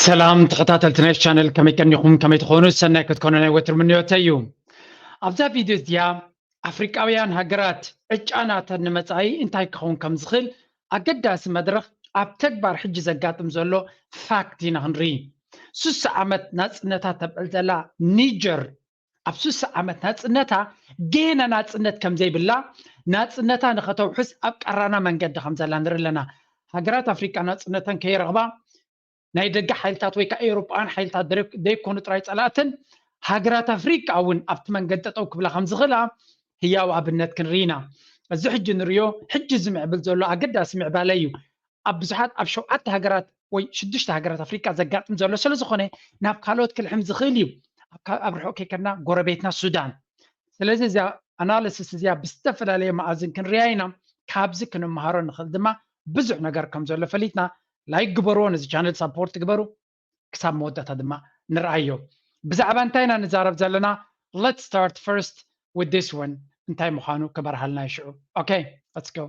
ሰላም ተኸታተልቲ ናይ ቻነል፣ ከመይ ቀኒኹም? ከመይ ትኾኑ? ሰናይ ክትኮኑ ናይ ወትሩ ምንዮተይ እዩ። ኣብዛ ቪድዮ እዚኣ ኣፍሪቃውያን ሃገራት ዕጫ ናተን ንመጻኢ እንታይ ክኸውን ከም ዝኽእል ኣገዳሲ መድረኽ ኣብ ተግባር ሕጂ ዘጋጥም ዘሎ ፋክት ኢና ክንርኢ። ሱሳ ዓመት ናጽነታ ተብዕል ዘላ ኒጀር ኣብ ሱሳ ዓመት ናጽነታ ገና ናጽነት ከም ዘይብላ፣ ናጽነታ ንኸተውሕስ ኣብ ቀራና መንገዲ ከም ዘላ ንርኢ ኣለና። ሃገራት ኣፍሪቃ ናጽነተን ከይረኽባ ናይ ደገ ሓይልታት ወይ ከዓ ኤውሮጳውያን ሓይልታት ደረ-፣ ዘይኮኑ ጥራይ ጸላእትን ሃገራት ኣፍሪቃ እውን ኣብቲ መንገዲ ጠጠው ክብላ ከም ዝኽእላ ህያው ኣብነት ክንርኢ ኢና። እዚ ሕጂ ንሪኦ፣ ሕጂ ዝምዕብል ዘሎ ኣገዳሲ ምዕባለ እዩ። ኣብ ብዙሓት፣ ኣብ ሸውዓተ ሃገራት ወይ ሽዱሽተ ሃገራት ኣፍሪቃ ዘጋጥም ዘሎ ስለ ዝኾነ ናብ ካልኦት ክልሕም ዝኽእል እዩ። ኣብ ካ-፣ ኣብ ርሑቕ ከይከድና ጎረቤትና ሱዳን። ስለዚ እዚኣ ኣናሊሲስ እዚኣ ብዝተፈላለየ መኣዝን ክንሪኣ ኢና። ካብዚ ክንመሃሮ ንኽእል ድማ ብዙሕ ነገር ከም ዘሎ ፈሊጥና፣ ላይክ ግበርዎ፣ ነዚ ቻነል ሳፖርት ግበሩ። ክሳብ መወዳእታ ድማ ንርኣዮ። ብዛዕባ እንታይ ኢና ንዛረብ ዘለና? Let's start first with this one። እንታይ ምዃኑ ክበርሃልና ይሽዑ። Okay, let's go.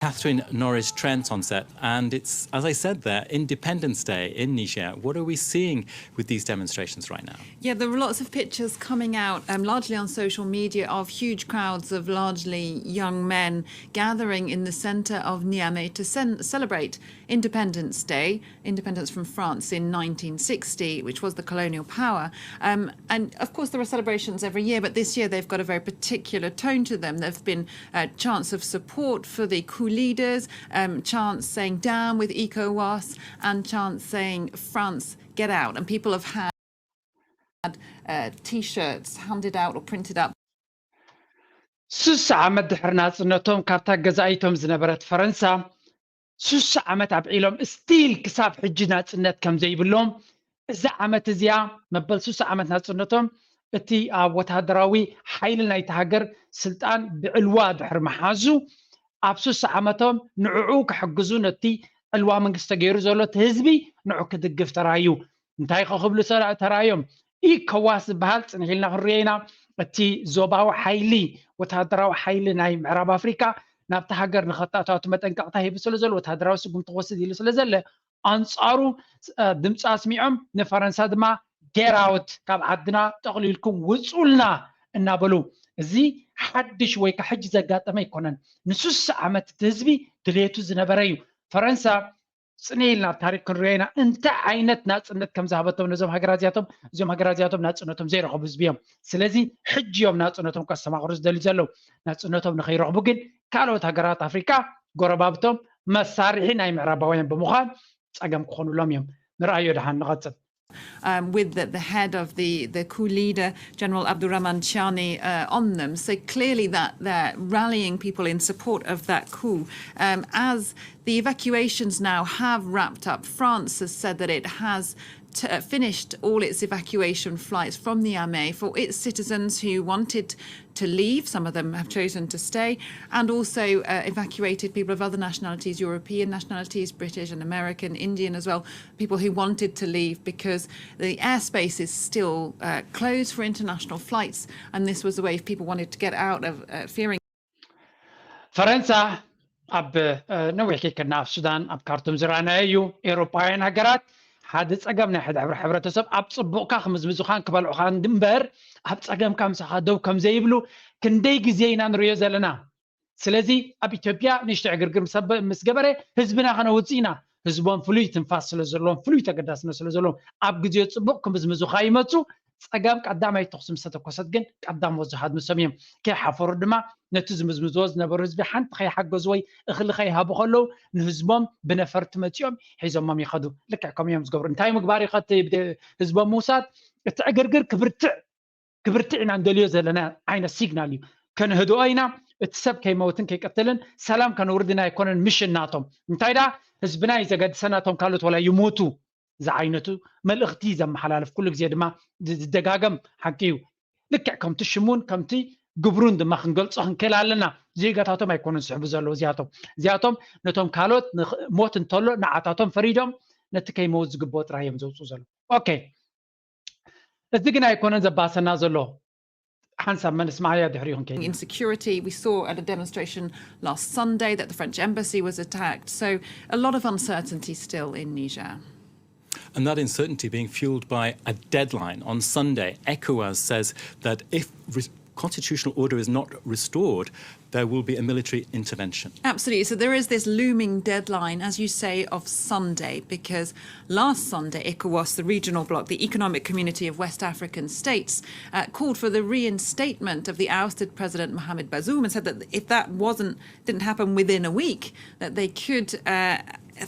Catherine Norris Trent on set, and it's, as I said there, Independence Day in Niger. What are we seeing with these demonstrations right now? Yeah, there were lots of pictures coming out, um, largely on social media, of huge crowds of largely young men gathering in the centre of Niamey to cen- celebrate Independence Day, independence from France in nineteen sixty, which was the colonial power. Um, and of course, there are celebrations every year, but this year they've got a very particular tone to them. There have been uh, chants of support for the coup leaders, um, chants saying "Down with ECOWAS," and chants saying "France, get out." And people have had uh, T-shirts handed out or printed up. ሱሳ ዓመት ድሕሪ ናጽነቶም ካብታ ገዛኢቶም ዝነበረት ፈረንሳ ሱሳ ዓመት ኣብዒሎም፣ ስቲል ክሳብ ሕጂ ናጽነት ከም ዘይብሎም፣ እዛ ዓመት እዚኣ መበል ሱሳ ዓመት ናጽነቶም፣ እቲ ኣብ ወተሃደራዊ ሓይሊ ናይቲ ሃገር ስልጣን ብዕልዋ ድሕሪ ምሓዙ፣ ኣብ ሱሳ ዓመቶም ንዕኡ ክሕግዙ፣ ነቲ ዕልዋ መንግስቲ ተገይሩ ዘሎ እቲ ህዝቢ ንዑ ክድግፍ ተራዩ። እንታይ ከ ክብሉ ተራ-፣ ተራዮም? ኢኮዋስ ዝበሃል ጽንሕ ኢልና ክንሪኦ ኢና። እቲ ዞባዊ ሓይሊ፣ ወተሃደራዊ ሓይሊ ናይ ምዕራብ ኣፍሪካ ናብቲ ሃገር ንኸታእታወቲ መጠንቀቕታ ሂቡ ስለ ዘሎ፣ ወተሃደራዊ ስጉምቲ ክወስድ ኢሉ ስለ ዘለ፣ ኣንጻሩ እ፣ ድምፂ ኣስሚዖም፣ ንፈረንሳ ድማ ጌራውት፣ ካብ ዓድና ጠቕሊልኩም ውፁልና እናበሉ። እዚ ሓድሽ ወይ ከዓ ሕጂ ዘጋጠመ ኣይኮነን። ንሱሳ ዓመት እቲ ህዝቢ ድሌቱ ዝነበረ እዩ። ፈረንሳ ጽነ ኢልና ኣብ ታሪክ ክንሪኦ ኢና እንታይ ዓይነት ናጽነት ከም ዝሃበቶም ነዞም ሃገራት እዚኣቶም። እዞም ሃገራት እዚኣቶም ናጽነቶም ዘይረኸቡ ህዝቢ እዮም። ስለዚ ሕጂ እዮም ናጽነቶም ከስተማቕሩ ዝደልዩ ዘለዉ። ናጽነቶም ንኸይረኽቡ ግን ካልኦት ሃገራት ኣፍሪካ ጎረባብቶም መሳርሒ ናይ ምዕራባውያን ብምዃን ጸገም ክኾኑሎም እዮም። ንርኣዮ ደሓን ንቐጽል። Um, with the, the head of the, the coup leader, General Abdurrahman Chiani, uh, on them. So clearly that they're rallying people in support of that coup. Um, as the evacuations now have wrapped up, France has said that it has t- uh, finished all its evacuation flights from Niamey for its citizens who wanted to leave. Some of them have chosen to stay, and also uh, evacuated people of other nationalities, European nationalities, British and American, Indian as well, people who wanted to leave because the airspace is still uh, closed for international flights, and this was a way if people wanted to get out of uh, fearing. ፈረንሳ ኣብ እ፣ ነዊሕ ከይከድና ኣብ ሱዳን ኣብ ካርቱም ዝረኣናዮ እዩ። ኤውሮጳውያን ሃገራት ሓደ ጸገም ናይ ሓደ ሕብረ-፣ ሕብረተሰብ ኣብ ጽቡቕካ ክምዝምዙኻን ክበልዑኻን እምበር ኣብ ጸገምካ ምሳኻ ደው ከም ዘይብሉ ክንደይ ግዜ ኢና ንርእዮ ዘለና። ስለዚ ኣብ ኢትዮጵያ ንእሽቶ ዕግርግር ምስ ኣበ-፣ ምስ ገበረ ህዝብና ከነውጽእ ኢና። ህዝቦም ፍሉይ ትንፋስ ስለ ዘለዎም፣ ፍሉይ ተገዳስነት ስለ ዘለዎም ኣብ ግዜ ጽቡቕ ክምዝምዙኻ ይመጹ። ጸጋም ቀዳማይ ተኹሲ ምስ ተተኮሰት ግን ቀዳሞት ዝሃድሙ ሰብ እዮም። ከይሓፈሩ ድማ ነቲ ዝምዝምዝዎ ዝነበሩ ህዝቢ ሓንቲ ከይሓገዙ ወይ እኽሊ ከይሃቡ ከለዉ ንህዝቦም ብነፈርቲ መጺኦም ሒዞሞም ይኸዱ። ልክዕ ከምኡ እዮም ዝገብሩ። እንታይ ምግባር እዩ ከቲ ህዝቦም ምውሳድ? እቲ ዕግርግር ክብርትዕ፣ ክብርትዕ ኢና ንደልዮ ዘለና ዓይነት ሲግናል እዩ። ከንህድኦ ኢና። እቲ ሰብ ከይመውትን ከይቀትልን ሰላም ከነውርድ ኢና ኣይኮነን ምሽን ናቶም። እንታይ ደኣ ህዝብና እዩ ዘገድሰና፣ እቶም ካልኦት ዋላ ይሞቱ ዝዓይነቱ መልእኽቲ ዘመሓላልፍ፣ ኩሉ ግዜ ድማ ዝ-፣ ዝደጋገም ሓቂ እዩ። ልክዕ ከምቲ ሽሙን ከምቲ ግብሩን ድማ ክንገልጾ ክንክእል ኣለና። ዜጋታቶም ኣይኮኑን ዝስሕቡ ዘለዉ እዚኣቶም። እዚኣቶም ነቶም ካልኦት ንኽ-፣ ሞት እንተሎ ንዓታቶም ፈሪዶም ነቲ ከይመውት ዝግብኦ ጥራይ እዮም ዘውፅኡ ዘለዉ። ኦኬ፣ እዚ ግን ኣይኮነን ዘባሰና ዘሎ። ሓንሳብ መንስማዕያ ድሕሪኡ ክንከይድ ኢና። Insecurity. We saw at a demonstration last Sunday that the French embassy was attacked. So a lot of uncertainty still in Niger. And that uncertainty being fueled by a deadline. On Sunday, ECOWAS says that if re- constitutional order is not restored, there will be a military intervention. Absolutely. So there is this looming deadline, as you say, of Sunday, because last Sunday, ECOWAS, the regional bloc, the Economic Community of West African States, uh, called for the reinstatement of the ousted President Mohamed Bazoum and said that if that wasn't didn't happen within a week, that they could uh,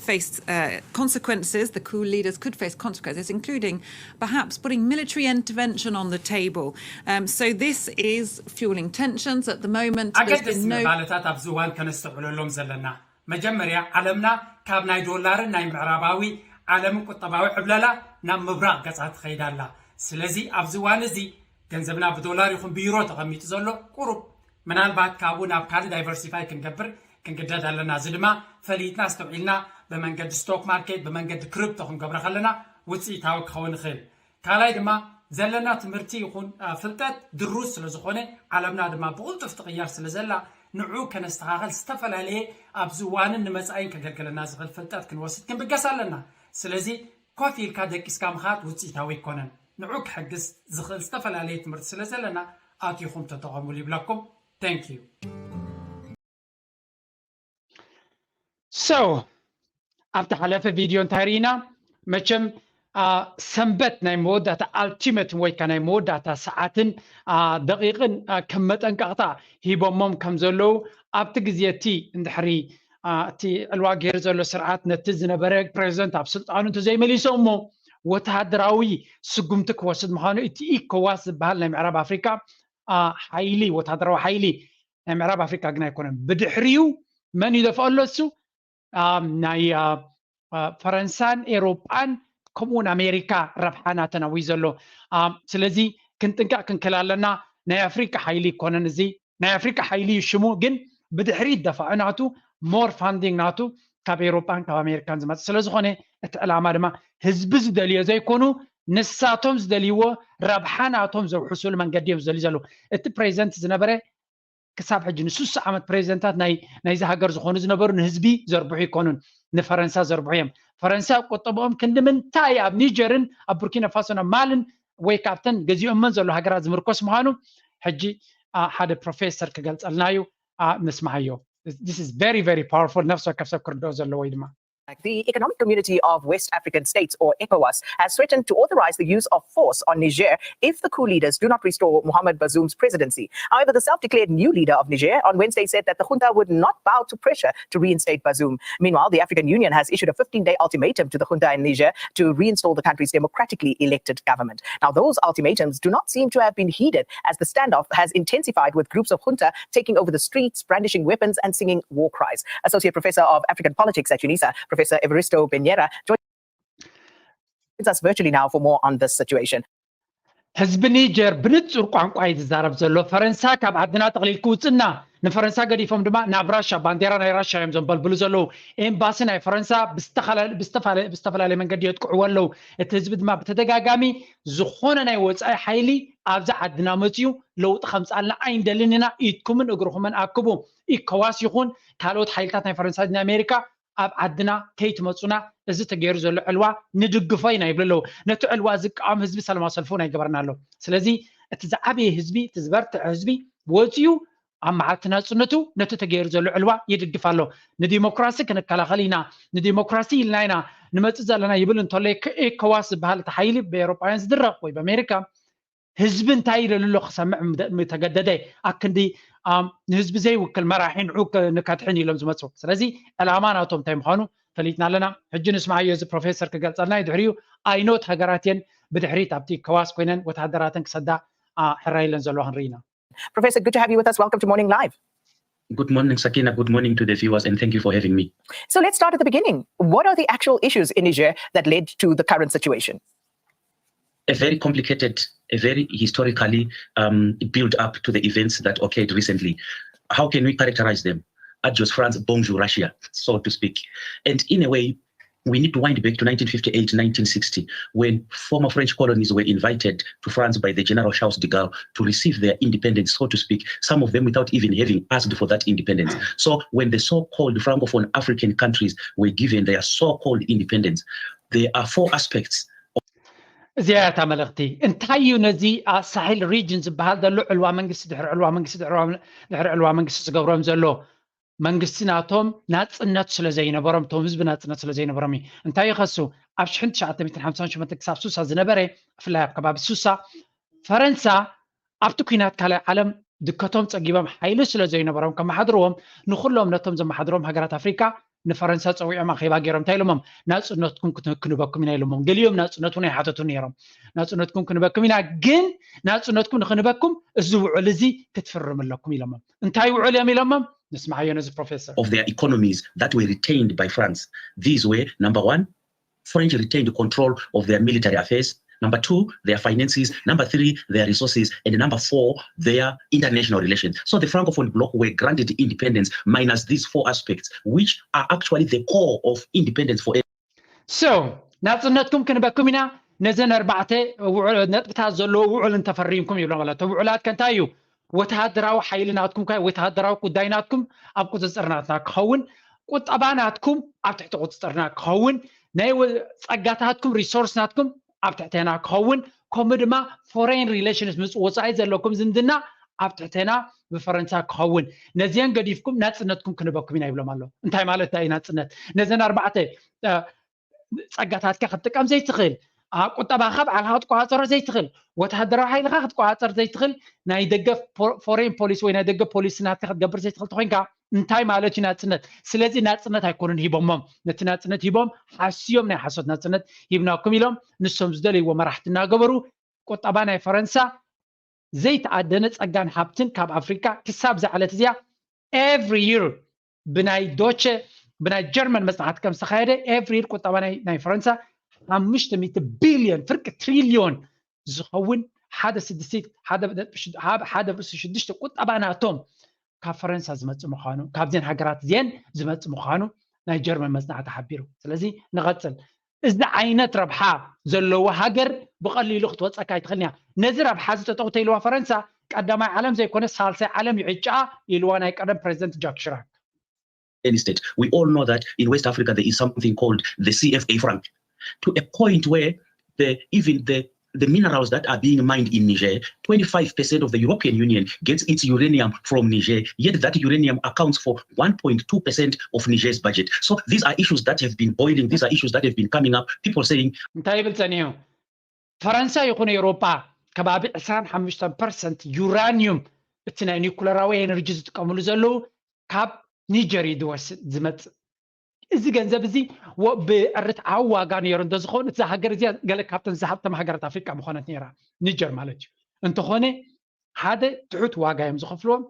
face uh, consequences. The coup leaders could face consequences, including perhaps putting military intervention on the table. Um, so this is fueling tensions at the moment. There's ኣገደስቲ been no ምዕባለታት ኣብዚ እዋን ከነስተውዕለሎም ዘለና፣ መጀመርያ ዓለምና ካብ ናይ ዶላርን ናይ ምዕራባዊ ዓለምን ቁጠባዊ ዕብለላ ናብ ምብራቕ ገጻ ትኸይድ ኣላ። ስለዚ ኣብዚ እዋን እዚ ገንዘብና ብዶላር ይኹን ብዩሮ ተቐሚጡ ዘሎ ቁሩብ ምናልባት ካብኡ ናብ ካልእ ዳይቨርሲፋይ ክንገብር ክንግደድ ኣለና። እዚ ድማ ፈሊጥና ኣስተውዒልና ብመንገዲ ስቶክ ማርኬት ብመንገዲ ክሪፕቶ ክንገብሮ ከለና ውፅኢታዊ ክኸውን ይኽእል። ካልኣይ ድማ ዘለና ትምህርቲ ይኹን ፍልጠት ድሩዝ ስለ ዝኾነ ዓለምና ድማ ብቕልጡፍ ትቕየር ስለ ዘላ ንዑ ከነስተኻኸል ዝተፈላለየ ኣብዚ እዋንን ንመፃኢን ከገልግለና ዝኽእል ፍልጠት ክንወስድ ክንብገስ ኣለና። ስለዚ ኮፍ ኢልካ ደቂስካ ምኻድ ውፅኢታዊ ኣይኮነን። ንዑ ክሕግዝ ዝኽእል ዝተፈላለየ ትምህርቲ ስለ ዘለና ኣቲኹም ተጠቐሙሉ ይብለኩም። Thank you። So ኣብቲ ሓለፈ ቪድዮ እንታይ ርኢና? መቸም ሰንበት ናይ መወዳእታ ኣልቲመት ወይ ከዓ ናይ መወዳእታ ሰዓትን ደቂቕን ከም መጠንቀቕታ ሂቦሞም ከም ዘለዉ ኣብቲ ግዜ እቲ እንድሕሪ እቲ ዕልዋ ገይሩ ዘሎ ስርዓት ነቲ ዝነበረ ፕሬዚደንት ኣብ ስልጣኑ እንተዘይመሊሶ እሞ ወተሃደራዊ ስጉምቲ ክወስድ ምዃኑ እቲ ኢኮዋስ ዝበሃል ናይ ምዕራብ ኣፍሪካ ሓይሊ ወተሃደራዊ ሓይሊ ናይ ምዕራብ ኣፍሪካ ግን ኣይኮነን። ብድሕሪኡ መን ይደፍኦ ኣሎ? እሱ ናይ ፈረንሳን ኤሮጳን ከምኡውን ኣሜሪካ ረብሓ ናተን ኣብዩ ዘሎ። ስለዚ ክንጥንቀቕ ክንክል ኣለና። ናይ ኣፍሪካ ሓይሊ ይኮነን እዚ ናይ ኣፍሪካ ሓይሊ እዩ ሽሙ፣ ግን ብድሕሪት ደፋዑ ናቱ ሞር ፋንዲንግ ናቱ ካብ ኤሮጳን ካብ ኣሜሪካን ዝመፅእ ስለዝኾነ እቲ ዕላማ ድማ ህዝቢ ዝደልዮ ዘይኮኑ ንሳቶም ዝደልይዎ ረብሓ ናቶም ዘውሕሱሉ መንገዲ እዮም ዝደልዩ ዘለዉ። እቲ ፕሬዚደንት ዝነበረ ክሳብ ሕጂ ንስሱ ዓመት ፕሬዚደንታት ናይ ናይዚ ሃገር ዝኾኑ ዝነበሩ ንህዝቢ ዘርብሑ ይኮኑን ንፈረንሳ ዘርብሑ እዮም። ፈረንሳ ቁጠብኦም ክንዲ ምንታይ ኣብ ኒጀርን ኣብ ቡርኪና ፋሶን ኣብ ማልን ወይ ካብተን ገዚኦመን ዘሎ ሃገራት ዝምርኮስ ምዃኑ ሕጂ ሓደ ፕሮፌሰር ክገልፀልና እዩ። ንስማዓዮ። This is very very powerful። ነፍሲ ወከፍ ሰብ ክርድኦ ዘለዎ ወይ ድማ The Economic Community of West African States, or ECOWAS, has threatened to authorize the use of force on Niger if the coup leaders do not restore Mohamed Bazoum's presidency. However, the self declared new leader of Niger on Wednesday said that the junta would not bow to pressure to reinstate Bazoum. Meanwhile, the African Union has issued a fifteen day ultimatum to the junta in Niger to reinstall the country's democratically elected government. Now, those ultimatums do not seem to have been heeded as the standoff has intensified, with groups of junta taking over the streets, brandishing weapons, and singing war cries. Associate Professor of African Politics at UNISA, Professor Evaristo Benyera, joins us virtually now for more on this situation. ህዝቢ ኒጀር ብንጹር ቋንቋ እዩ ዝዛረብ ዘሎ። ፈረንሳ ካብ ዓድና ጠቕሊልኪ ውጽእና፣ ንፈረንሳ ገዲፎም ድማ ናብ ራሻ፣ ባንዴራ ናይ ራሻ እዮም ዘንበልብሉ ዘለዉ። ኤምባሲ ናይ ፈረንሳ ብዝተፈላለየ መንገዲ የጥቅዕዎ ኣለዉ። እቲ ህዝቢ ድማ ብተደጋጋሚ ዝኾነ ናይ ወጻኢ ሓይሊ ኣብዚ ዓድና መጽዩ ለውጢ ከምጻልና ኣይንደልን ኢና፣ ኢድኩምን እግርኹምን ኣክቡ። ኢኮዋስ ይኹን ካልኦት ሓይልታት ናይ ፈረንሳ ናይ ኣሜሪካ ኣብ ዓድና ከይትመፁና፣ እዚ ተገይሩ ዘሎ ዕልዋ ንድግፎ ኢና ይብሉ ኣለዉ። ነቲ ዕልዋ ዝቃወም ህዝቢ ሰላማዊ ሰልፊ እውን ኣይገበርና ኣሎ። ስለዚ እቲ ዝዓበየ ህዝቢ፣ እቲ ዝበርትዐ ህዝቢ ወፂኡ ኣብ መዓልቲ ናፅነቱ ነቲ ተገይሩ ዘሎ ዕልዋ ይድግፍ ኣሎ። ንዲሞክራሲ ክንከላኸል ኢና፣ ንዲሞክራሲ ኢልና ኢና ንመፅእ ዘለና ይብል እንተሎ፣ ኤኮዋስ ዝበሃል እቲ ሓይሊ ብኤሮጳውያን ዝድረኽ ወይ ብኣሜሪካ ህዝቢ እንታይ ይደሊ ኣሎ ክሰምዕ ምተገደደ። ኣክንዲ ንህዝቢ ዘይውክል መራሒ ንዑ ንከድሕን ኢሎም ዝመፁ። ስለዚ ዕላማ ናቶም እንታይ ምዃኑ ፈሊጥና ኣለና። ሕጂ ንስማዓዮ፣ እዚ ፕሮፌሰር ክገልፀልና እዩ። ድሕሪኡ ኣይኖት ሃገራት እየን ብድሕሪት ኣብቲ ከዋስ ኮይነን ወተሃደራተን ክሰዳ ሕራይ ኢለን ዘለዋ ክንርኢ ኢና። Professor, good to have you with us. Welcome to Morning Live. Good morning, Sakina. Good morning to the viewers, and thank you for having me. So let's start at the beginning. What are the actual issues in Niger that led to the current situation? A very complicated, a very historically um, built up to the events that occurred recently. How can we characterize them? Adios France, bonjour Russia, so to speak. And in a way, we need to wind back to nineteen fifty-eight, nineteen sixty, when former French colonies were invited to France by the General Charles de Gaulle to receive their independence, so to speak, some of them without even having asked for that independence. So when the so-called Francophone African countries were given their so-called independence, There are four aspects. እዚኣ እያ እታ መልእኽቲ። እንታይ እዩ ነዚ ሳሕል ሪጅን ዝበሃል ዘሎ ዕልዋ መንግስቲ ድሕሪ ዕልዋ መንግስቲ ድሕሪ ዕልዋ መንግስቲ ዝገብሮም ዘሎ? መንግስቲ ናቶም ናፅነት ስለ ዘይነበሮም፣ እቶም ህዝቢ ናፅነት ስለ ዘይነበሮም እዩ። እንታይ ይኸሱ? ኣብ ሽሕን ትሽዓተ ሚእትን ሓምሳን ሸሞንተን ክሳብ ሱሳ ዝነበረ፣ ብፍላይ ኣብ ከባቢ ሱሳ ፈረንሳ ኣብቲ ኲናት ካልኣይ ዓለም ድከቶም ፀጊቦም ሓይሊ ስለ ዘይነበሮም ከመሓድርዎም፣ ንኩሎም ነቶም ዘመሓድሮም ሃገራት ኣፍሪካ ንፈረንሳ ፀዊዖም ኣኼባ ገይሮም እንታይ ኢሎሞም? ናፅነትኩም ክን- ክንበኩም ኢና ኢሎሞም። ገሊኦም ናፅነት እውን ኣይሓተቱን ነይሮም። ናፅነትኩም ክንበኩም ኢና፣ ግን ናፅነትኩም ንክንበኩም እዚ ውዕል እዚ ክትፍርም ኣለኩም ኢሎሞም። እንታይ ውዕል እዮም ኢሎሞም? ንስማዓዮ ነዚ ፕሮፌሰር። Of their economies that were retained by France. These were, number one, French retained control of their military affairs. Number two, their finances. Number three, their resources. And number four, their international relations. So the Francophone bloc were granted independence minus these four aspects, which are actually the core of independence for So ናፅነትኩም ክንበኩም ኢና፣ ነዘን ኣርባዕተ ውዕ- ነጥብታት ዘለዎ ውዕል እንተፈሪምኩም ይብሎም ኣሎ። እቲ ውዕላት ከ እንታይ እዩ? ወተሃደራዊ ሓይሊ ናትኩም ከ ወተሃደራዊ ጉዳይ ናትኩም ኣብ ቁፅፅር ናትና ክኸውን፣ ቁጠባ ናትኩም ኣብ ትሕቲ ቁፅፅርና ክኸውን፣ ናይ ወ- ፀጋታትኩም ሪሶርስ ናትኩም ኣብ ትሕቴና ክኸውን፣ ከምኡ ድማ ፎሬን ሪሌሽንስ ምስ ወፃኢ ዘለኩም ዝምድና ኣብ ትሕቴና ብፈረንሳ ክኸውን፣ ነዚአን ገዲፍኩም ናፅነትኩም ክንበኩም ኢና ይብሎም ኣሎ። እንታይ ማለት እዩ ናፅነት? ነዘን ኣርባዕተ እ፣ ፀጋታትካ ክትጥቀም ዘይትኽእል፣ ቁጠባኻ ባዕልኻ ክትቆፃፀሮ ዘይትኽእል፣ ወተሃደራዊ ሓይልኻ ክትቆፃፀር ዘይትኽእል፣ ናይ ደገ ፎሬን ፖሊሲ ወይ ናይ ደገ ፖሊሲ ናትካ ክትገብር ዘይትኽእል ተኮይንካ እንታይ ማለት እዩ ናፅነት? ስለዚ ናፅነት ኣይኮኑን ሂቦሞም። ነቲ ናፅነት ሂቦም ሓስዮም ናይ ሓሶት ናፅነት ሂብናኩም ኢሎም ንሶም ዝደለይዎ መራሕቲ እናገበሩ ቁጠባ ናይ ፈረንሳ ዘይተኣደነ ፀጋን ሃብትን ካብ ኣፍሪካ ክሳብ ዝዓለት እዚኣ every year ብናይ ዶቸ ብናይ ጀርመን መፅናዕቲ ከም ዝተኻየደ every year ቁጠባ ናይ ናይ ፈረንሳ ሓሙሽተ ሚእቲ ቢልዮን ፍርቂ ትሪልዮን ዝኸውን ሓደ ስድስቲ ሓደ ነጥቢ ሽዱ- ሓደ ርእሲ ሽዱሽተ ቁጠባ ናቶም ካብ ፈረንሳ ዝመፅእ ምዃኑ ካብዘን ሃገራት እዚአን ዝመፅእ ምዃኑ ናይ ጀርመን መፅናዕቲ ሓቢሩ። ስለዚ ንቐፅል። እዚ ዓይነት ረብሓ ዘለዎ ሃገር ብቐሊሉ ክትወፀካ ኣይትኽእልን እያ። ነዚ ረብሓ እዚ ጠጠው ተኢልዋ ፈረንሳ ቀዳማይ ዓለም ዘይኮነ ሳልሳይ ዓለም ይዕጫ ኢልዋ ናይ ቀደም ፕሬዚደንት ጃክ ሽራክ። Any state. We all know that in West Africa there is something called the C F A franc. To a point where the even the the minerals that are being mined in Niger, twenty-five percent of the European Union gets its uranium from Niger, yet that uranium accounts for one point two percent of Niger's budget. So these are issues that have been boiling, these are issues that have been coming up. People saying, እንታይ ይብል ጸኒሑ? ፈረንሳ ይኹን ኤውሮጳ ከባቢ ዕስራን ሓሙሽተን ፐርሰንት ዩራኒዩም እቲ ናይ ኒኩለራዊ ኤነርጂ ዝጥቀምሉ ዘለዉ ካብ ኒጀር እዩ ዝወስድ ዝመጽእ። እዚ ገንዘብ እዚ ወ- ብርትዓዊ ዋጋ ነይሩ እንተዝኸውን እዛ ሃገር እዚኣ ገለ ካብተን ዝሃብተማ ሃገራት ኣፍሪቃ ምኾነት ነይራ፣ ኒጀር ማለት እዩ። እንተኾነ ሓደ ትሑት ዋጋ እዮም ዝኸፍልዎም።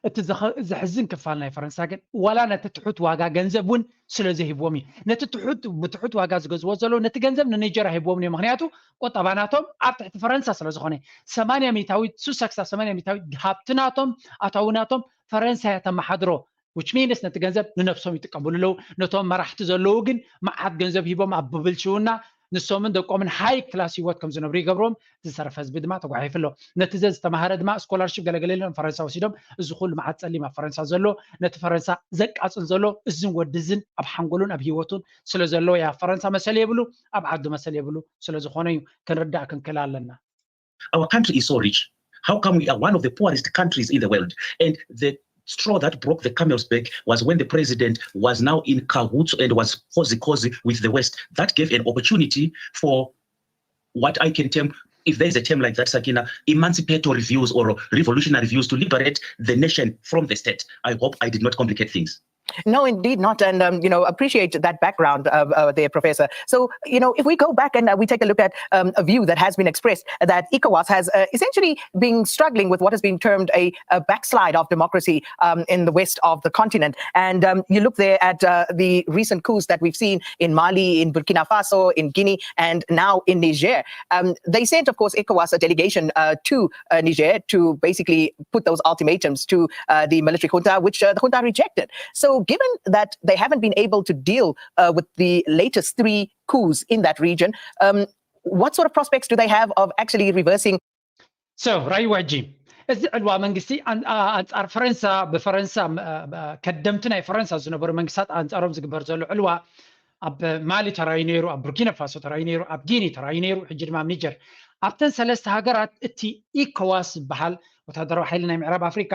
እቲ ዘኸ- ዘሕዝን ክፋል ናይ ፈረንሳ ግን ዋላ ነቲ ትሑት ዋጋ ገንዘብ እውን ስለ ዘይህብዎም እዩ። ነቲ ትሑት ብትሑት ዋጋ ዝገዝዎ ዘለዉ ነቲ ገንዘብ ንኒጀር ኣይህብዎም እዩ። ምክንያቱ ቁጠባ ናቶም ኣብ ትሕቲ ፈረንሳ ስለ ዝኾነ ሰማንያ ሚእታዊት ሱሳ ክሳብ ሰማንያ ሚእታዊት ሃብቲ ናቶም ኣታዊ ናቶም ፈረንሳ እያ ተመሓድሮ። Which means ነቲ ገንዘብ ንነብሶም ይጥቀምሉ ኣለዉ። ነቶም መራሕቲ ዘለዉ ግን መዓት ገንዘብ ሂቦም ኣብ ብብልሽውና ንሶምን ደቆምን ሃይ ክላስ ህይወት ከም ዝነብሩ ይገብሮም። ዝተረፈ ህዝቢ ድማ ተጓሒፉ ኣሎ። ነቲ ዘዝተማሃረ ድማ ስኮላርሽፕ ገለገለ ኢሎም ፈረንሳ ወሲዶም። እዚ ኩሉ መዓት ጸሊም ኣብ ፈረንሳ ዘሎ ነቲ ፈረንሳ ዘቃጽል ዘሎ እዝን ወዲ እዝን ኣብ ሓንጎሉን ኣብ ህይወቱን ስለ ዘሎ እያ። ፈረንሳ መሰል የብሉ፣ ኣብ ዓዱ መሰል የብሉ። ስለ ዝኾነ እዩ ክንርዳእ ክንክእል ኣለና። Our country is so rich. How come we are one of the poorest countries in the world? And the straw that broke the camel's back was when the president was now in cahoots and was cozy cozy with the West. That gave an opportunity for what I can term, if there's a term like that, Sakina, emancipatory views or revolutionary views to liberate the nation from the state. I hope I did not complicate things. No, indeed not. And, um, you know, appreciate that background uh, uh, there, Professor. So, you know, if we go back and uh, we take a look at um, a view that has been expressed that ECOWAS has uh, essentially been struggling with what has been termed a, a backslide of democracy um, in the west of the continent. And um, you look there at uh, the recent coups that we've seen in Mali, in Burkina Faso, in Guinea, and now in Niger. Um, they sent, of course, ECOWAS a delegation uh, to uh, Niger to basically put those ultimatums to uh, the military junta, which uh, the junta rejected. So, given that they haven't been able to deal uh, with the latest three coups in that region, um, what sort of prospects do they have of actually reversing? So, ራይዋ ሕጂ እዚ ዕልዋ መንግስቲ ኣን- ኣ- ኣንጻር ፈረንሳ ብፈረንሳ ም- ኣ- ኣ- ከደምቲ ናይ ፈረንሳ ዝነበሩ መንግስታት ኣንጻሮም ዝግበር ዘሎ ዕልዋ ኣብ ማሊ ተራዩ ነይሩ፣ ኣብ ቡርኪና ፋሶ ተራዩ ነይሩ፣ ኣብ ጊኒ ተራዩ ነይሩ፣ ሕጂ ድማ ኣብ ኒጀር። ኣብተን ሰለስተ ሃገራት እቲ ኢኮዋስ ዝበሃል ወታደራዊ ሓይሊ ናይ ምዕራብ ኣፍሪካ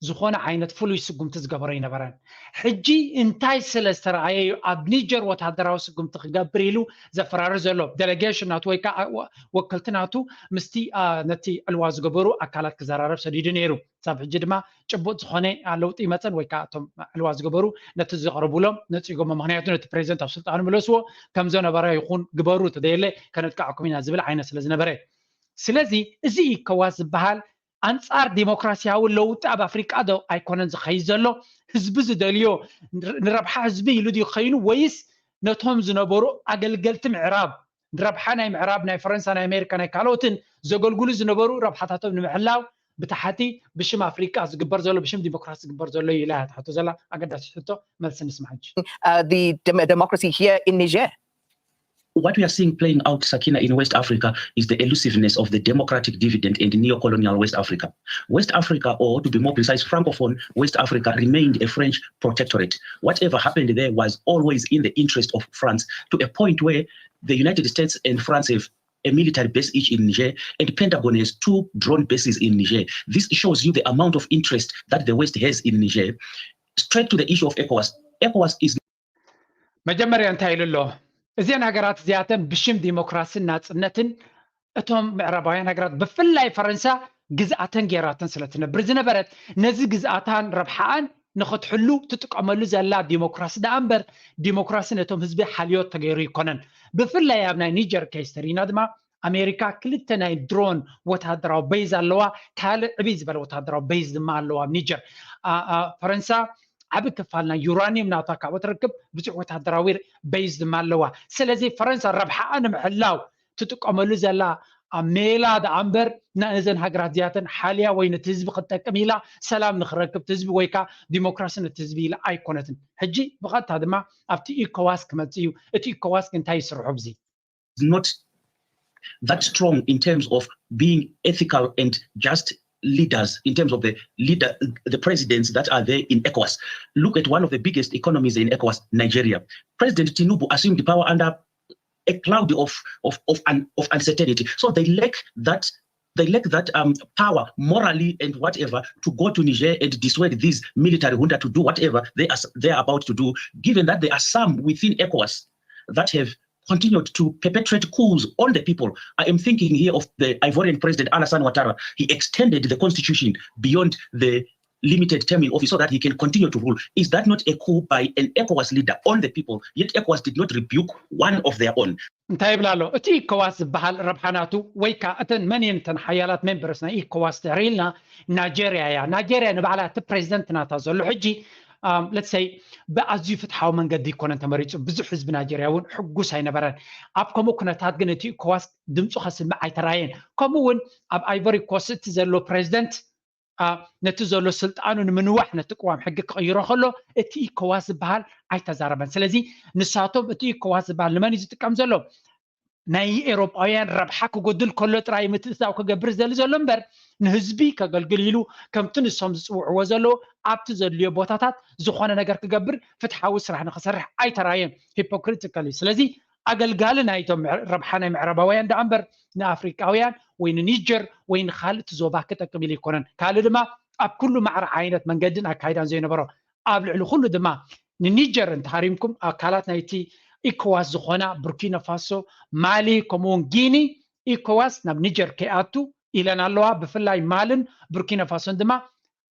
ዝኾነ ዓይነት ፍሉይ ስጉምቲ ዝገበሮ ኣይነበረን። ሕጂ እንታይ ስለ ዝተረኣየ እዩ ኣብ ኒጀር ወታደራዊ ስጉምቲ ክገብር ኢሉ ዘፈራርህ ዘሎ? ዴሌጌሽን ናቱ ወይ ከዓ ወከልቲ ናቱ ምስቲ ነቲ ዕልዋ ዝገበሩ ኣካላት ክዘራረብ ሰዲዱ ነይሩ። ክሳብ ሕጂ ድማ ጭቡጥ ዝኾነ ለውጢ ይመፀን ወይ ከዓ እቶም ዕልዋ ዝገበሩ ነቲ ዘቕረቡሎም ነፂጎሞ። ምክንያቱ ነቲ ፕሬዚደንት ኣብ ስልጣኑ ምለስዎ፣ ከምዘነበረ ይኹን ግበሩ፣ ተደየለ ከነጥቃዕኩም ኢና ዝብል ዓይነት ስለ ዝነበረ። ስለዚ እዚ ኢኮዋስ ዝበሃል ኣንጻር ዲሞክራሲያዊ ለውጢ ኣብ ኣፍሪቃ ዶ ኣይኮነን ዝኸይድ ዘሎ? ህዝቢ ዝደልዮ ንረብሓ ህዝቢ ኢሉ ድዩ ኮይኑ፣ ወይስ ነቶም ዝነበሩ ኣገልገልቲ ምዕራብ፣ ንረብሓ ናይ ምዕራብ፣ ናይ ፈረንሳ፣ ናይ ኣሜሪካ፣ ናይ ካልኦትን ዘገልግሉ ዝነበሩ ረብሓታቶም ንምሕላው ብታሕቲ ብሽም ኣፍሪቃ ዝግበር ዘሎ፣ ብሽም ዲሞክራሲ ዝግበር ዘሎ እዩ ኢላ እያ ትሓቶ ዘላ ኣገዳሲ ሕቶ። መልሲ ንስማዕ ሕጂ። Uh, the dem- democracy here in Niger. What we are seeing playing out, Sakina, in West Africa is the elusiveness of the democratic dividend and neo-colonial West Africa. West Africa, or to be more precise, Francophone West Africa, remained a French protectorate. Whatever happened there was always in the interest of France, to a point where the United States and France have a military base each in Niger, and Pentagon has two drone bases in Niger. This shows you the amount of interest that the West has in Niger. Straight to the issue of ECOWAS. ECOWAS is መጀመርያ እንታይ ኢሉ ኣሎ? እዚአን ሃገራት እዚኣተን ብሽም ዲሞክራስን ናፅነትን እቶም ምዕራባውያን ሃገራት ብፍላይ ፈረንሳ ግዝኣተን ገይራተን ስለ ትነብር ዝነበረት፣ ነዚ ግዝኣታን ረብሓኣን ንኽትሕሉ ትጥቀመሉ ዘላ ዲሞክራሲ ደኣ እምበር፣ ዲሞክራሲ ነቶም ህዝቢ ሓልዮት ተገይሩ ኣይኮነን። ብፍላይ ኣብ ናይ ኒጀር ኬስ ተሪና ድማ ኣሜሪካ ክልተ ናይ ድሮን ወታደራዊ ቤዝ ኣለዋ። ካልእ ዕብይ ዝበለ ወታደራዊ ቤዝ ድማ ኣለዋ ኣብ ኒጀር። ፈረንሳ ዓቢ ክፋል ናይ ዩራኒየም ናታ ካብኡ ትረክብ፣ ብዙሕ ወታደራዊ ቤዝ ድማ ኣለዋ። ስለዚ ፈረንሳ ረብሓኣ ንምሕላው ትጥቀመሉ ዘላ ሜላ ደኣ እምበር፣ ነዘን ሃገራት እዚኣተን ሓልያ ወይ ነቲ ህዝቢ ክትጠቅም ኢላ፣ ሰላም ንክረክብ እቲ ህዝቢ ወይ ከዓ ዲሞክራሲ ነቲ ህዝቢ ኢላ ኣይኮነትን። ሕጂ ብቐጥታ ድማ ኣብቲ ኢኮዋስ ክመጽእ እዩ። እቲ ኢኮዋስ እንታይ ይስርሑ ብዚ? Not that strong in terms of being ethical and just leaders, in terms of the leader, the presidents that are there in ECOWAS. Look at one of the biggest economies in ECOWAS, Nigeria. President Tinubu assumed power under a cloud of of of, un, of uncertainty. So they lack that they lack that um, power morally and whatever to go to Niger and dissuade these military junta to do whatever they are they are about to do, given that there are some within ECOWAS that have continued to perpetrate coups on the people. I am thinking here of the Ivorian president Alassane Ouattara. He extended the constitution beyond the limited term in office so that he can continue to rule. Is that not a coup by an ECOWAS leader on the people? Yet ECOWAS did not rebuke one of their own. እንታይ ይብል ኣሎ? እቲ ኢኮዋስ ዝበሃል ረብሓ ናቱ ወይ ከዓ እተን መን እየን እተን ሓያላት ሜምበርስ ናይ ኢኮዋስ ተሪልና ናይጀርያ እያ። ናይጀርያ ንባዕላ እቲ ፕሬዚደንት ናታ ዘሎ ሕጂ ለትሰይ ብኣዝዩ ፍትሓዊ መንገዲ ይኮነን ተመሪፁ። ብዙሕ ህዝቢ ናይጀርያ እውን ሕጉስ ኣይነበረን። ኣብ ከምኡ ኩነታት ግን እቲ ኢኮዋስ ድምፁ ከስምዕ ኣይተራየን። ከምኡ እውን ኣብ ኣይቨሪ ኮስት እቲ ዘሎ ፕሬዚደንት ነቲ ዘሎ ስልጣኑ ንምንዋሕ ነቲ ቅዋም ሕጊ ክቕይሮ ከሎ እቲ ኢኮዋስ ዝበሃል ኣይተዛረበን። ስለዚ ንሳቶም እቲ ኢኮዋስ ዝበሃል ንመን እዩ ዝጥቀም ዘሎ? ናይ ኤሮጳውያን ረብሓ ክጎድል ከሎ ጥራይ ምትእትታው ክገብር ዝደሊ ዘሎ እምበር ንህዝቢ ከገልግል ኢሉ ከምቲ ንሶም ዝፅውዕዎ ዘለዉ ኣብቲ ዘድልዮ ቦታታት ዝኾነ ነገር ክገብር ፍትሓዊ ስራሕ ንክሰርሕ ኣይተራየን። ሂፖክሪቲካል እዩ። ስለዚ ኣገልጋሊ ናይቶም ረብሓ ናይ ምዕራባውያን ደኣ እምበር ንኣፍሪቃውያን ወይ ንኒጀር ወይ ንካልእ እቲ ዞባ ክጠቅም ኢሉ ኣይኮነን። ካልእ ድማ ኣብ ኩሉ ማዕረ ዓይነት መንገድን ኣካይዳን ዘይነበሮ ኣብ ልዕሊ ኩሉ ድማ ንኒጀር እንተሃሪምኩም ኣካላት ናይቲ ኢኮዋስ ዝኾና ቡርኪና ፋሶ፣ ማሊ ከምኡውን ጊኒ ኢኮዋስ ናብ ኒጀር ከይኣቱ ኢለን ኣለዋ። ብፍላይ ማልን ቡርኪና ፋሶን ድማ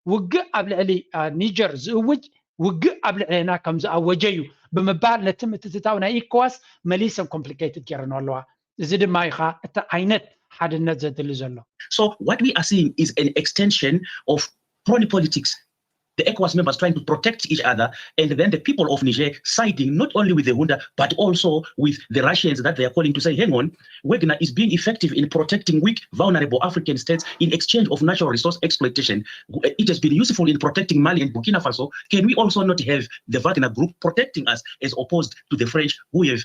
ውግእ ኣብ ልዕሊ ኒጀር ዝእውጅ ውግእ ኣብ ልዕሌና ከም ዝኣወጀ እዩ ብምባል ነቲ ምትእትታው ናይ ኢኮዋስ መሊሰን ኮምፕሊኬትድ ገይረን ኣለዋ። እዚ ድማ ኢኻ እቲ ዓይነት ሓድነት ዘድሊ ዘሎ። So what we are seeing is an extension of crony politics. The ECOWAS members trying to protect each other, and then the people of Niger siding not only with the junta but also with the Russians that they are calling to say, hang on, Wagner is being effective in protecting weak, vulnerable African states in exchange of natural resource exploitation. It has been useful in protecting Mali and Burkina Faso. Can we also not have the Wagner group protecting us as opposed to the French who have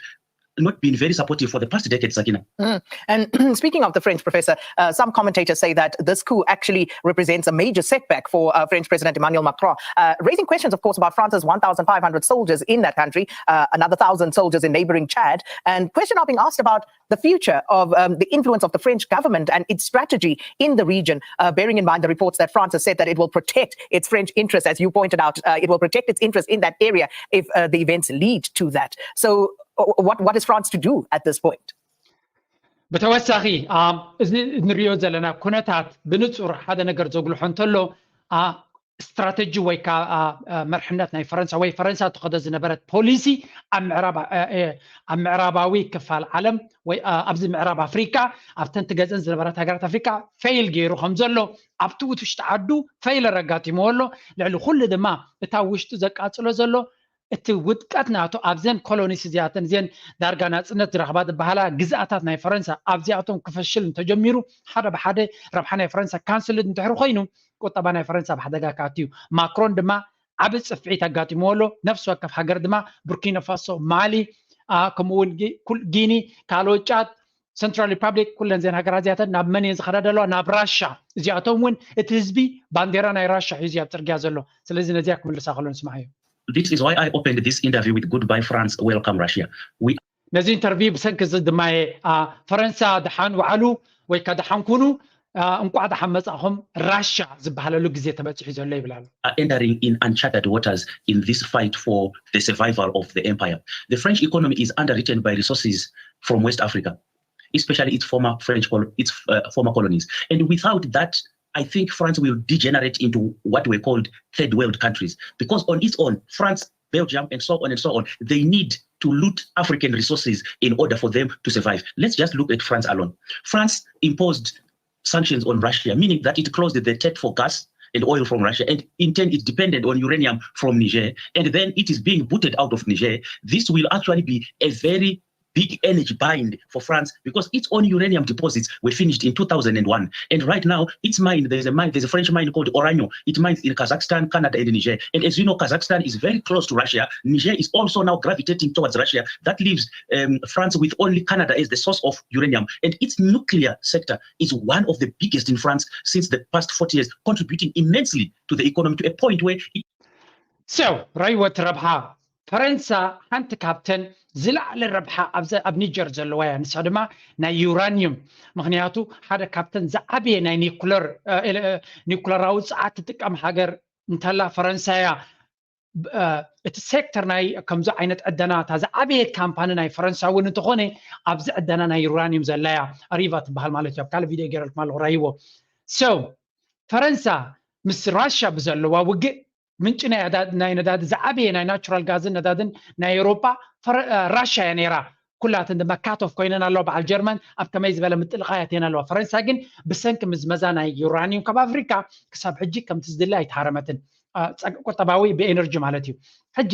not been very supportive for the past decade, Sakina. And speaking of the French, Professor, uh, some commentators say that this coup actually represents a major setback for uh, French President Emmanuel Macron, uh, raising questions, of course, about France's one thousand five hundred soldiers in that country, uh, another thousand soldiers in neighboring Chad, and questions are being asked about the future of um, the influence of the French government and its strategy in the region, uh, bearing in mind the reports that France has said that it will protect its French interests, as you pointed out, uh, it will protect its interests in that area if uh, the events lead to that. So, uh, what, what is France to do at this point? ብተወሳኺ፣ ኣም፣ እዚ ንሪኦ ዘለና ኩነታት ብንጹር ሓደ ነገር ዘጉልሖ እንተሎ፣ አ፣ ስትራተጂ ወይ ከዓ፣ አ፣ አ፣ መርሕነት ናይ ፈረንሳ ወይ ፈረንሳ ትኸዶ ዝነበረት ፖሊሲ ኣብ ምዕራብ፣ አ፣ አ፣ ኣብ ምዕራባዊ ክፋል ዓለም ወይ፣ አ፣ ኣብዚ ምዕራብ ኣፍሪቃ፣ ኣብተን ትገዝአን ዝነበረት ሃገራት ኣፍሪቃ ፌይል ገይሩ ከም ዘሎ፣ ኣብቲ ውሽጢ ዓዱ ፌይለር ኣጋጢምዎ ኣሎ። ልዕሊ ኩሉ ድማ እታ ውሽጡ ዘቃጽሎ ዘሎ እቲ ውድቀት ናቱ ኣብዘን ኮሎኒስ እዚኣተን፣ እዘን ዳርጋ ናጽነት ዝረኽባ ዝበሃላ ግዝኣታት ናይ ፈረንሳ፣ ኣብዚኣቶም ክፈሽል እንተጀሚሩ፣ ሓደ ብሓደ ረብሓ ናይ ፈረንሳ ካንስል እንድሕር ኮይኑ፣ ቁጠባ ናይ ፈረንሳ ኣብ ሓደጋ ክኣቱ እዩ። ማክሮን ድማ ዓቢ ጽፍዒት ኣጋጢምዎ ኣሎ። ነፍሲ ወከፍ ሃገር ድማ፣ ቡርኪና ፋሶ፣ ማሊ፣ አ፣ ከምኡ እውን ጊ-፣ ኩል-፣ ጊኒ፣ ካልኦት ጫድ፣ ሰንትራል ሪፓብሊክ፣ ኩለን እዘን ሃገራት እዚኣተን ናብ መን እየን ዝኸዳ ዘለዋ? ናብ ራሻ። እዚኣቶም እውን እቲ ህዝቢ ባንዴራ ናይ ራሻ ሒዙ ኣብ ጽርግያ ዘሎ። ስለዚ ነዚኣ ክምልሳ ከሎ ንስማዓዮ። This is why I opened this interview with "Goodbye France, welcome Russia." We ነዚ ኢንተርቪው ብሰንኪ እዚ ድማ እየ፣ አ፣ ፈረንሳ ደሓን ውዓሉ ወይ ከ ደሓን ኩኑ፣ አ፣ እንቋዕ ደሓን መጻእኹም ራሻ ዝበሃለሉ ግዜ ተበጺሑ ዘሎ ይብል ኣሎ። are entering in uncharted waters in this fight for the survival of the empire. The French economy is underwritten by resources from West Africa, especially its former French col-, its uh, former colonies. And without that, I think France will degenerate into what were called third world countries, because on its own, France, Belgium, and so on and so on, they need to loot African resources in order for them to survive. Let's just look at France alone. France imposed sanctions on Russia, meaning that it closed the tap for gas and oil from Russia, and in turn, it depended on uranium from Niger, and then it is being booted out of Niger. This will actually be a very big energy bind for France, because its own uranium deposits were finished in two thousand one. And right now, it's mined. There's a mine, there's a French mine called Orano. It mines in Kazakhstan, Canada, and Niger. And as you know, Kazakhstan is very close to Russia. Niger is also now gravitating towards Russia. That leaves um, France with only Canada as the source of uranium. And its nuclear sector is one of the biggest in France since the past forty years, contributing immensely to the economy to a point where it So፣ ራይወት ረብሓ ፈረንሳ ሓንቲ ካብተን ዝለዓለ ረብሓ ኣብዚ ኣብ ኒጀር ዘለዋ እያ። ንሳ ድማ ናይ ዩራኒየም። ምኽንያቱ ሓደ ካብተን ዝዓበየ ናይ ኒኩለር፣ እ፣ እ፣ ኒኩለራዊ ጸዓት ትጥቀም ሃገር እንተላ ፈረንሳ እያ። ብ-፣ እ፣ እቲ ሴክተር ናይ ከምዚ ዓይነት ዕደና፣ እታ ዝዓበየት ካምፓኒ ናይ ፈረንሳ እውን እንተኾነ፣ ኣብዚ ዕደና ናይ ዩራኒየም ዘላ እያ። ኣሪቫ ትበሃል ማለት እዩ። ኣብ ካልእ ቪድዮ ገይረልኩም ኣለኹ፣ ራይዎ። So፣ ፈረንሳ ምስ ራሻ ብዘለዋ ውግእ፣ ምንጪ ናይ ኣዳ-፣ ናይ ነዳዲ ዝዓበየ ናይ ናቹራል ጋዝን ነዳድን ናይ ኤውሮጳ ፈረ-፣ እ፣ ራሻ እያ ነይራ። ኩላተን ድማ ካት ኦፍ ኮይነን ኣለዋ። በዓል ጀርመን ኣብ ከመይ ዝበለ ምጥልቓይ ኣትየን ኣለዋ። ፈረንሳ ግን ብሰንኪ ምዝመዛ ናይ ዩራኒየም ካብ ኣፍሪካ ክሳብ ሕጂ ከምቲ ዝድለ ኣይተሃረመትን። እ፣ ጸግ-፣ ቁጠባዊ ብኤነርጂ ማለት እዩ። ሕጂ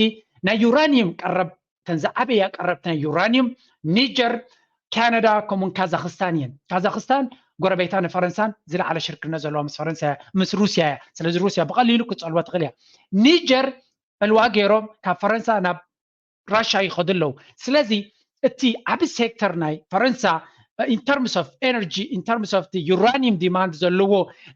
ናይ ዩራኒየም ቀረብ፣ ተን ዝዓበያ ቀረብቲ ናይ ዩራኒየም ኒጀር፣ ካናዳ፣ ከምኡውን ካዛክስታን እየን። ካዛክስታን ጎረቤታ ንፈረንሳን ዝለዓለ ሽርክነት ዘለዋ ምስ ፈረንሳ እያ፣ ምስ ሩስያ እያ። ስለዚ ሩስያ ብቐሊሉ ክትጸልዋ ትኽእል እያ። ኒጀር ዕልዋ ገይሮም ካብ ፈረንሳ ናብ ራሻ ይኸዱ ኣለዉ። ስለዚ እቲ ዓቢ ሴክተር ናይ ፈረንሳ፣ in terms of energy, in terms of the uranium demand ዘለዎ፣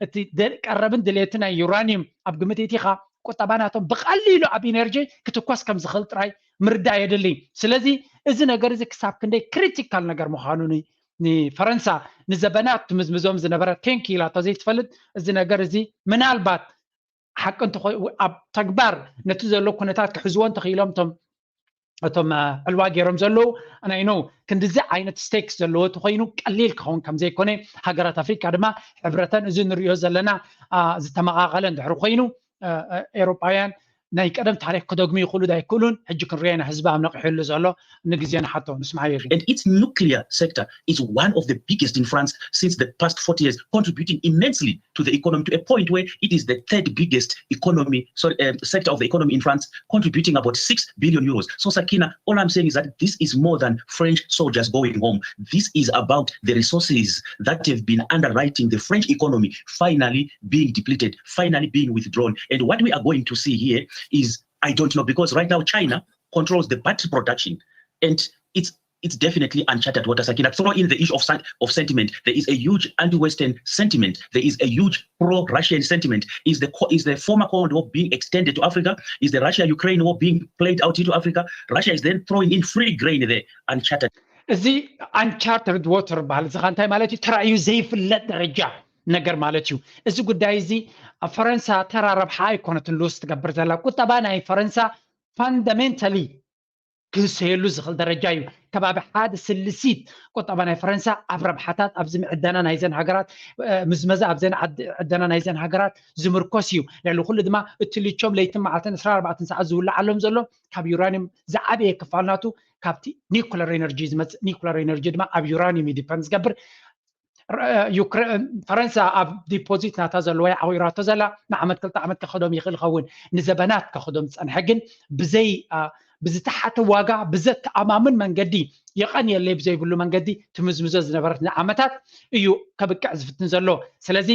እቲ ደ-፣ ቀረብን ድሌትን ናይ ዩራኒየም ኣብ ግምት እቲኻ፣ ቁጠባ ናቶም ብቐሊሉ ኣብ ኢነርጂ ክትኮስ ከም ዝኽእል ጥራይ ምርዳእ የድሊ። ስለዚ እዚ ነገር እዚ ክሳብ ክንደይ ክሪቲካል ነገር ምዃኑ ን-፣ ንፈረንሳ ንዘበናት ትምዝምዞም ዝነበረት፣ ቴንኪ ኢላቶ ዘይትፈልጥ፣ እዚ ነገር እዚ ምናልባት ሓቂ እንተኾይ-፣ ኣብ ተግባር ነቲ ዘሎ ኩነታት ክሕዝዎ እንተኽኢሎም እቶም፣ እቶም፣ እ፣ ዕልዋ ገይሮም ዘለዉ፣ ኣናይ ኖው ክንድዚ ዓይነት ስቴክስ ዘለዎ ተኾይኑ ቀሊል ክኸውን ከም ዘይኮነ፣ ሃገራት ኣፍሪካ ድማ ሕብረተን እዚ ንሪኦ ዘለና፣ አ፣ ዝተመቓቐለ እንድሕር ኮይኑ፣ እ፣ እ፣ ኤውሮጳውያን ናይ ቀደም ታሪክ ክደግሙ ይኽእሉ ዶ ኣይክእሉን፣ ሕጂ ክንሪኦ ኢና፣ ህዝቢ ኣብ ነቒሕሉ ዘሎ፣ ንግዜ ንሓቶ፣ ንስምዓዮ ግን። And its nuclear sector is one of the biggest in France since the past forty years, contributing immensely to the economy to a point where it is the third biggest economy, sorry, um, sector of the economy in France, contributing about six billion euros. So, Sakina, all I'm saying is that this is more than French soldiers going home. This is about the resources that have been underwriting the French economy finally being depleted, finally being withdrawn. And what we are going to see here is, I don't know, because right now China controls the battery production, and it's It's definitely uncharted water, Sakina. Throw in the issue of, sen- of sentiment. There is a huge anti-Western sentiment. There is a huge pro-Russian sentiment. Is the co- is the former Cold War being extended to Africa? Is the Russia-Ukraine war being played out into Africa? Russia is then throwing in free grain there, uncharted. እዚ uncharted water በሃል እዚ እንታይ ማለት እዩ? ተራእዩ ዘይፍለጥ ደረጃ ነገር ማለት እዩ። እዚ ጉዳይ እዚ ኣብ ፈረንሳ ተራ ረብሓ ኣይኮነትን ሉስ ትገብር ዘላ። ቁጠባ ናይ ፈረንሳ fundamentally ክህሰየሉ ዝኽእል ደረጃ እዩ። ከባቢ ሓደ ስልሲት ቁጠባ ናይ ፈረንሳ ኣብ ረብሓታት ኣብዚ ዕደና ናይዘን ሃገራት ምዝመዛ ኣብዘን ዕደና ናይዘን ሃገራት ዝምርኮስ እዩ። ልዕሊ ኩሉ ድማ እትልቾም ለይትን መዓልትን ዕስራን ኣርባዕተን ሰዓት ዝውልዓሎም ዘሎ ካብ ዩራኒየም ዝዓበየ ክፋል ናቱ ካብቲ nuclear energy ዝመፅእ። Nuclear energy ድማ ኣብ ዩራኒየም እዩ depend ዝገብር። ፈረንሳ ኣብ ዲፖዚት ናታ ዘለዋ ዓዊራቶ ዘላ ንዓመት ክልተ ዓመት ከኸዶም ይኽእል ይኸውን፣ ንዘበናት ከኸዶም ዝፀንሐ ግን ብዘይ ብዝተሓተ ዋጋ ብዘተኣማምን መንገዲ የቐንየለይ ብዘይብሉ መንገዲ ትምዝምዞ ዝነበረት ንዓመታት እዩ ከብቅዕ ዝፍትን ዘሎ። ስለዚ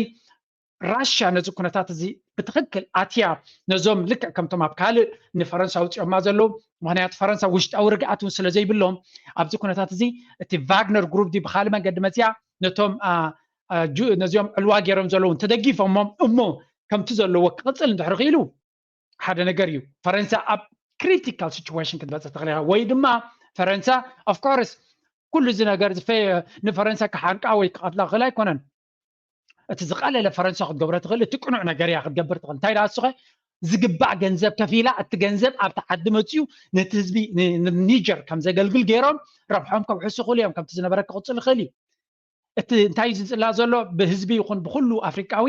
ራሽያ ነዚ ኩነታት እዚ ብትኽክል ኣትያ ነዞም ልክዕ ከምቶም ኣብ ካልእ ንፈረንሳ ውፅኦማ ዘለዉ ምክንያቱ ፈረንሳ ውሽጣዊ ርግኣት እውን ስለ ዘይብሎም ኣብዚ ኩነታት እዚ እቲ ቫግነር ግሩፕ ዲ ብካልእ መንገዲ መፅያ ነቶም ነዚኦም ዕልዋ ገይሮም ዘለዉ ተደጊፎሞም እሞ ከምቲ ዘለዎ ክቕፅል እንድሕር ክኢሉ ሓደ ነገር እዩ። ፈረንሳ ኣብ critical situation ክትበፅሕ ትኽእል ወይ ድማ ፈረንሳ of course ኩሉ እዚ ነገር ንፈረንሳ ክሓንቃ ወይ ክቐትላ ክኽእል ኣይኮነን። እቲ ዝቐለለ ፈረንሳ ክትገብሮ ትኽእል እቲ ቅኑዕ ነገር እያ ክትገብር ትኽእል። እንታይ ደኣ እስኸ ዝግባእ ገንዘብ ከፊላ እቲ ገንዘብ ኣብቲ ዓዲ መፅኡ ነቲ ህዝቢ ኒጀር ከም ዘገልግል ገይሮም ረብሖም ከብሕሱ ክኽእሉ እዮም። ከምቲ ዝነበረ ክቕፅል ይኽእል እዩ። እቲ እንታይ እዩ ዝፅላ ዘሎ ብህዝቢ ይኹን ብኩሉ ኣፍሪቃዊ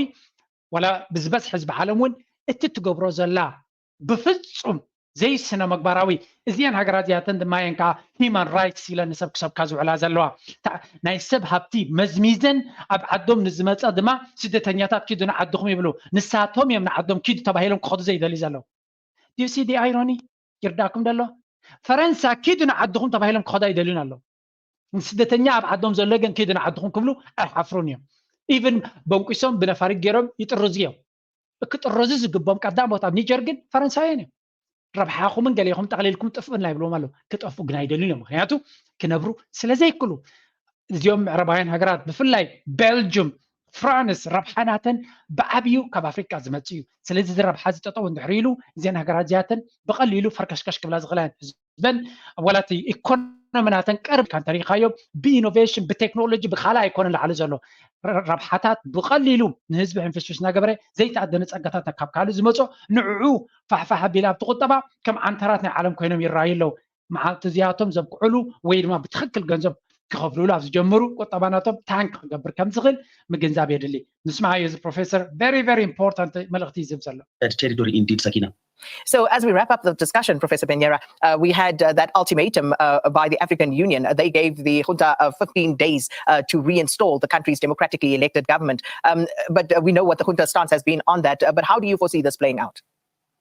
ዋላ ብዝበዝሐ ህዝቢ ዓለም እውን እቲ ትገብሮ ዘላ ብፍፁም ዘይስነ መግባራዊ እዚአን ሃገራት እዚኣተን ድማ የን ከዓ human rights ኢለን ንሰብ ክሰብካ ዝውዕላ ዘለዋ ናይ ሰብ ሃብቲ መዝሚዘን ኣብ ዓዶም ንዝመፃ ድማ ስደተኛታት ኪዱ ንዓድኹም ይብሉ። ንሳቶም እዮም ንዓዶም ኪዱ ተባሂሎም ክኸዱ ዘይደልዩ ዘለዉ። Do you see the irony? ይርዳኩም ደሎ ፈረንሳ ኪዱ ንዓድኹም ተባሂሎም ክኸዱ ኣይደልዩን ኣለዉ። ንስደተኛ ኣብ ዓዶም ዘሎ ግን ኪዱ ንዓድኹም ክብሉ ኣይሓፍሩን እዮም። Even በንቂሶም ብነፋሪት ገይሮም ይጥርዙ እዮም። ክጥረዙ ዝግቦም ቀዳሞት ኣብ ኒጀር ግን ፈረንሳውያን እዮም። ረብሓኹምን ገሌኹም ጠቕሊልኩም ጥፍኡ እና ይብልዎም ኣለዉ። ክጠፍኡ ግን ኣይደልዩን እዮም። ምክንያቱ ክነብሩ ስለ ዘይክሉ እዚኦም ምዕራባውያን ሃገራት ብፍላይ ቤልጅም፣ ፍራንስ ረብሓ ናተን ብዓብዩ ካብ ኣፍሪቃ ዝመፅእ እዩ። ስለዚ እዚ ረብሓ እዚ ጠጠው እንድሕር ኢሉ እዚአን ሃገራት እዚኣተን ብቐሊሉ ፈርከሽከሽ ክብላ ዝኽእላ እየን። ህዝበን ወላ እቲ ኢኮኖሚ ናተን ቀርብ እንተሪኢኻዮ ብኢኖቬሽን ብቴክኖሎጂ ብካልእ ኣይኮነን ላዕሊ ዘሎ ረብሓታት ብቐሊሉ ንህዝቢ ሕንፍሽፍሽ እናገበረ ዘይተኣደነ ፀጋታት ካብ ካልእ ዝመፆ ንዕዑ ፋሕፋሕ ኣቢላ ኣብቲ ቁጠባ ከም ዓንተራት ናይ ዓለም ኮይኖም ይረኣዩ ኣለዉ። መዓልቲ እዚኣቶም ዘብክዕሉ ወይ ድማ ብትኽክል ገንዘብ ክኸፍልሉ ኣብ ዝጀምሩ ቁጠባ ናቶም ታንክ ክገብር ከም ዝኽእል ምግንዛብ የድሊ። ንስምዓዮ እዚ ፕሮፌሰር very very important መልእኽቲ እዩ ዝህብ ዘሎ። Territory indeed, Sakina. So, as we wrap up the discussion, Professor Benyera, uh, we had uh, that ultimatum uh, by the African Union. Uh, they gave the junta uh, fifteen days uh, to reinstall the country's democratically elected government. Um, but uh, we know what the junta's stance has been on that. Uh, but how do you foresee this playing out?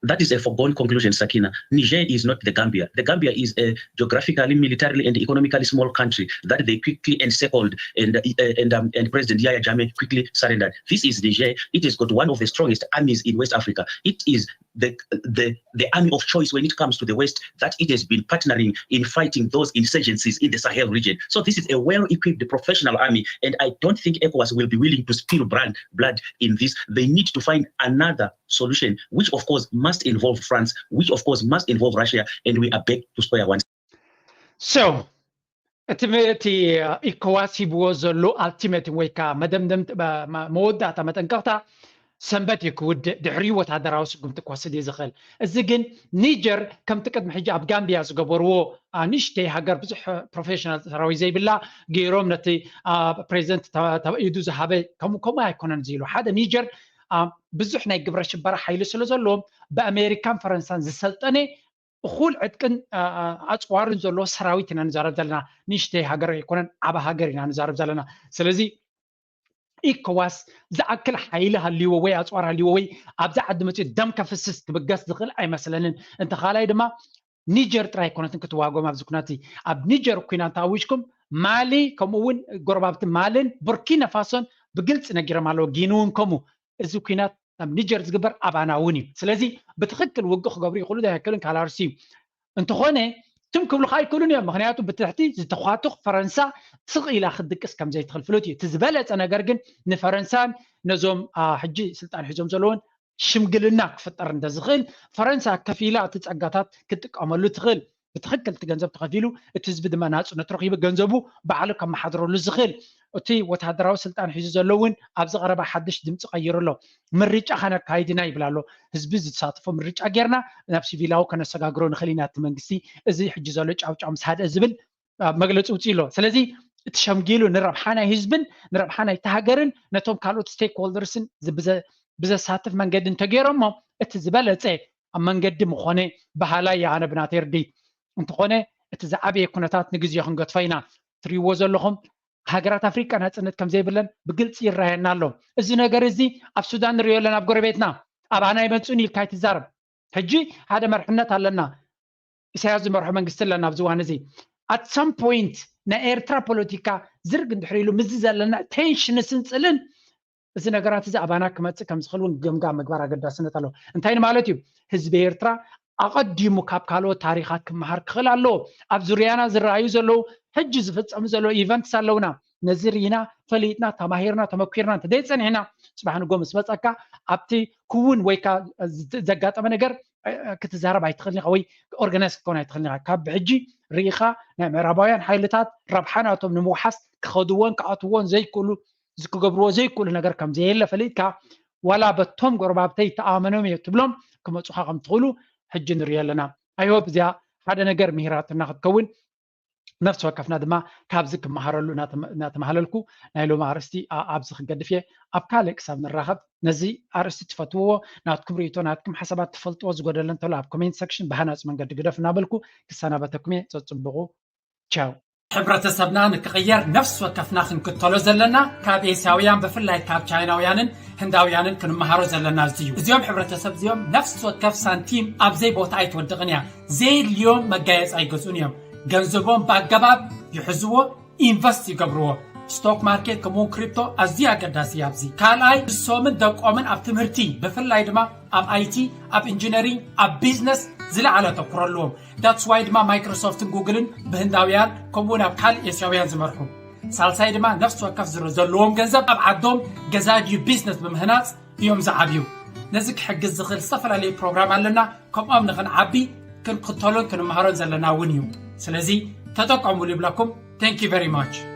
That is a foregone conclusion, Sakina. Niger is not the Gambia. The Gambia is a geographically, militarily, and economically small country that they quickly encircled, and uh, and um, and President Yahya Jammeh quickly surrendered. This is Niger. It has got one of the strongest armies in West Africa. It is the the the army of choice when it comes to the West, that it has been partnering in fighting those insurgencies in the Sahel region. So this is a well-equipped professional army, and I don't think ECOWAS will be willing to spill blood blood in this. They need to find another solution, which of course must involve France, which of course must involve Russia, and we are back to square one. So እቲ እቲ ኢኮዋስ ሂብዎ ዘሎ ኣልቲሜት ወይ ከዓ መደምደም መወዳእታ መጠንቀቕታ ሰንበት እዩ ክውድእ፣ ድሕሪኡ ወታደራዊ ስጉምቲ ክወስድ እዩ ዝኽእል። እዚ ግን ኒጀር ከምቲ ቅድሚ ሕጂ ኣብ ጋምቢያ ዝገበርዎ ንእሽተይ ሃገር ብዙሕ ፕሮፌሽናል ሰራዊት ዘይብላ ገይሮም ነቲ ፕሬዚደንት ኢዱ ዝሃበ ከምኡ ከምኡ ኣይኮነን ዝኢሉ ሓደ ኒጀር ብዙሕ ናይ ግብረ ሽበራ ሓይሊ ስለ ዘለዎም ብኣሜሪካን ፈረንሳን ዝሰልጠነ እኹል ዕጥቅን ኣፅዋርን ዘለዎ ሰራዊት ኢና ንዛረብ ዘለና። ንእሽተይ ሃገር ኣይኮነን ዓብ ሃገር ኢና ንዛረብ ዘለና። ስለዚ ኢኮዋስ ዝኣክል ሓይሊ ሃልይዎ ወይ ኣፅዋር ሃልይዎ ወይ ኣብዚ ዓዲ መፅኡ ደም ከፍስስ ክብገስ ዝኽእል ኣይመስለንን። እንተ ካልኣይ ድማ ኒጀር ጥራይ ኣይኮነትን ክትዋጎም ኣብዚ ኩናት ኣብ ኒጀር ኩናት ተኣዊጅኩም ማሊ ከምኡ እውን ጎረባብቲ ማልን ቡርኪና ፋሶን ብግልፂ ነጊሮም ኣለዎ። ጊኒ እውን ከምኡ። እዚ ኩናት ኣብ ኒጀር ዝግበር ኣባና እውን እዩ። ስለዚ ብትኽክል ውግእ ክገብሩ ይኽእሉ ዶ ኣይክእሉን ካልኣርሲ እዩ። እንተኾነ ትም ክብሉካ ኣይክእሉን እዮም። ምክንያቱ ብትሕቲ ዝተኳትኽ ፈረንሳ ስቕ ኢላ ክትድቅስ ከም ዘይትኽእል ፍሉጥ እዩ። እቲ ዝበለጸ ነገር ግን ንፈረንሳን ነዞም ሕጂ ስልጣን ሒዞም ዘለውን ሽምግልና ክፍጠር እንተዝኽእል፣ ፈረንሳ ከፊላ እቲ ጸጋታት ክትጥቀመሉ ትኽእል። ብትኽክል እቲ ገንዘብ ተኸፊሉ፣ እቲ ህዝቢ ድማ ናጽነቱ ረኺቡ ገንዘቡ ባዕሉ ከመሓድረሉ ዝኽእል፣ እቲ ወተሃደራዊ ስልጣን ሒዙ ዘሎ እውን ኣብዚ ቀረባ ሓድሽ ድምፂ ቀይሩ ኣሎ። ምርጫ ከነካይድ ኢና ይብል ኣሎ። ህዝቢ ዝተሳተፎ ምርጫ ጌርና ናብ ሲቪላዊ ከነሰጋግሮ ንኽእል ኢና። እቲ መንግስቲ እዚ ሕጂ ዘሎ ጫውጫው ምስ ሃድአ ዝብል መግለፂ ውፅኢ ኣሎ። ስለዚ እቲ ሸምጊሉ ንረብሓ ናይ ህዝብን ንረብሓ ናይቲ ሃገርን ነቶም ካልኦት ስቴክሆልደርስን ብዘሳትፍ መንገዲ እንተገይሮሞ እቲ ዝበለፀ ኣብ መንገዲ ምኾነ በሃላይ ኣነ ብናተይ ርዲ። እንተኾነ እቲ ዝዓበየ ኩነታት ንግዜ ክንገድፎ ኢና። ትሪእዎ ዘለኹም ሃገራት ኣፍሪቃ ናፅነት ከም ዘይብለን ብግልፂ ይረኣየና ኣሎ። እዚ ነገር እዚ ኣብ ሱዳን ንሪኦ ኣለና፣ ኣብ ጎረቤትና ኣባና ይመፁን ኢልካ ኣይትዛረብ። ሕጂ ሓደ መርሕነት ኣለና፣ ኢሳያስ ዝመርሖ መንግስቲ ኣለና ኣብዚ እዋን እዚ። At some point ናይ ኤርትራ ፖለቲካ ዝርግ እንድሕር ኢሉ ምስዚ ዘለና ቴንሽን ስንፅልን እዚ ነገራት እዚ ኣባና ክመፅእ ከም ዝኽእል እውን ገምጋም ምግባር ኣገዳስነት ኣለዎ። እንታይ ማለት እዩ? ህዝቢ ኤርትራ ኣቐዲሙ ካብ ካልኦት ታሪኻት ክመሃር ክኽእል ኣለዎ። ኣብ ዙርያና ዝረኣዩ ዘለዉ ሕጂ ዝፍፀሙ ዘለዉ ኢቨንትስ ኣለውና። ነዚ ርኢና ፈሊጥና ተማሂርና ተመኪርና እንተዘይፀኒሕና ፅባሕ ንጎ ምስ መፀካ ኣብቲ ክውን ወይ ካ ዘጋጠመ ነገር ክትዛረብ ኣይትኽእልን ኢኻ ወይ ኦርጋናይዝ ክትከውን ኣይትኽእልን ኢኻ። ካብ ብሕጂ ርኢኻ ናይ ምዕራባውያን ሓይልታት ረብሓ ናቶም ንምውሓስ ክኸድዎን ክኣትዎን ዘይክእሉ ክገብርዎ ዘይክእሉ ነገር ከም ዘየለ ፈሊጥካ ዋላ በቶም ጎረባብተይ ተኣመኖም እየ ትብሎም ክመፁኻ ከም ትኽእሉ ሕጂ ንሪኦ ኣለና። ኣይሆፕ እዚኣ ሓደ ነገር ምሂራትና ክትከውን ነፍሲ ወከፍና ድማ ካብዚ ክመሃረሉ እናተመሃለልኩ ናይ ሎሚ ኣርእስቲ ኣብዚ ክንገድፍ እየ። ኣብ ካልእ ክሳብ ንራኸብ ነዚ ኣርእስቲ ትፈትውዎ ናትኩም ርእይቶ ናትኩም ሓሳባት ትፈልጥዎ ዝጎደለ እንተሎ ኣብ ኮሜንት ሰክሽን ብሃናፂ መንገዲ ግደፍ እናበልኩ ክሰናበተኩም እየ። ፀፅብቑ ቻው። ሕብረተሰብና ንክቕየር ነፍሲ ወከፍና ክንክተሎ ዘለና ካብ ኤስያውያን ብፍላይ ካብ ቻይናውያንን ህንዳውያንን ክንመሃሮ ዘለና እዚ እዩ። እዚኦም ሕብረተሰብ እዚኦም ነፍሲ ወከፍ ሳንቲም ኣብ ዘይቦታ ኣይትወድቕን እያ። ዘየድልዮም መጋየፂ ኣይገዝኡን እዮም። ገንዘቦም ብኣገባብ ይሕዝዎ፣ ኢንቨስት ይገብርዎ። ስቶክ ማርኬት ከምኡውን ክሪፕቶ ኣዝዩ ኣገዳሲ እዩ ኣብዚ። ካልኣይ ንሶምን ደቆምን ኣብ ትምህርቲ ብፍላይ ድማ ኣብ ኣይቲ ኣብ ኢንጂነሪንግ ኣብ ቢዝነስ ዝለዓለ ኣተኩሮ ኣለዎም። That's why ድማ ማይክሮሶፍትን ጉግልን ብህንዳውያን ከምኡውን ኣብ ካልእ ኤስያውያን ዝመርሑ። ሳልሳይ ድማ ነፍሲ ወከፍ ዘለዎም ገንዘብ ኣብ ዓዶም ገዛ ድዩ ቢዝነስ ብምህናፅ እዮም ዝዓብዩ። ነዚ ክሕግዝ ዝኽእል ዝተፈላለዩ ፕሮግራም ኣለና። ከምኦም ንኽንዓቢ ክንክተሎን ክንመሃሮን ዘለና እውን እዩ። ስለዚ ተጠቀሙሉ ይብለኩም። Thank you very much።